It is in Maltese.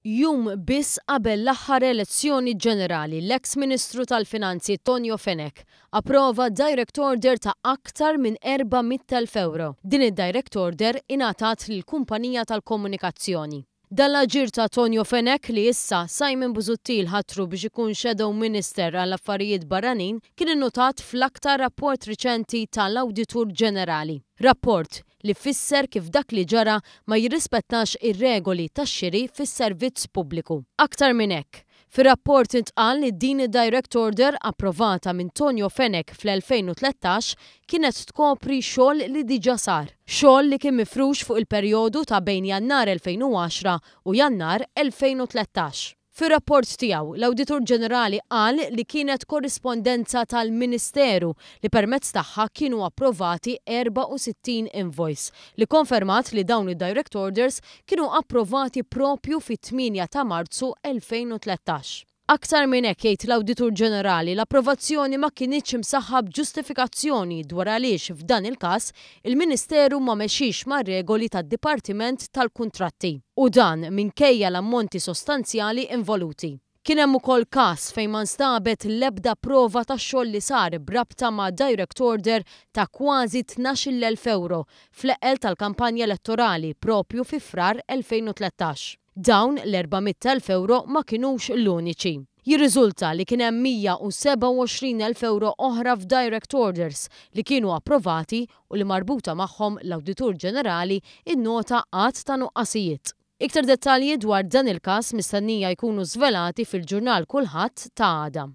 Jum biss qabel l-aħħar elezzjoni ġenerali, l-eks Ministru tal-Finanzi Tonio Fenech approva direct order ta' aktar minn 400,000 ewro. Din id-direct order ingħatat lil kumpanija tal-komunikazzjoni. Dan l-aġir ta' Tonio Fenech, li issa Simon Busuttil ħatru biex ikun Shadow Minister għall-Affarijiet Barranin, kien innutat fl-aktar rapport riċenti tal-Awditur Ġenerali. Rapport li fisser kif dak li ġara ma jirrispettax ir-regoli tax-xiri fis-servizz pubbliku. Aktar minn hekk, fir-rapport intqal li din id-direct order approvata minn Tonio Fenech fl-2013 kienet tkopri xogħol li diġà sar. Xogħol li kien mifrux fuq il-perjodu ta' bejn Jannar 2010 u Jannar 2013. Fir-rapport tiegħu, l-Awditur Ġenerali qal li kienet korrispondenza tal-Ministeru li permezz tagħha kienu approvati 64 invoice li kkonfermat li dawn id-direct orders kienu approvati proprju fit-8 ta' Marzu 2013. Aktar minn hekk, jgħid l-Awditur Ġenerali, l-approvazzjoni ma kinitx imsaħħa b'ġustifikazzjoni dwar għaliex f'dan il-każ il-Ministeru ma mexiex mar-regoli tad-Dipartiment tal-Kuntratti. U dan minkejja l-ammonti sostanzjali involuti. Kien hemm ukoll każ fejn ma nstabet l-ebda prova tax-xogħol li sar b'rabta ma' direct order ta' kważi 12,000 ewro fl-eqqel tal-kampanja elettorali proprju fi Frar 2013. Dawn l-400,000 ewro ma kinux l-uniċi. Jirriżulta li kien hemm 127,000 ewro oħra f'direct orders li kienu approvati u li marbuta magħhom l-Awditur Ġenerali nnota għadd ta' nuqqasijiet. Iktar dettalji dwar dan il-każ mistennija jkunu żvelati fil-ġurnal Kullħadd ta' għada.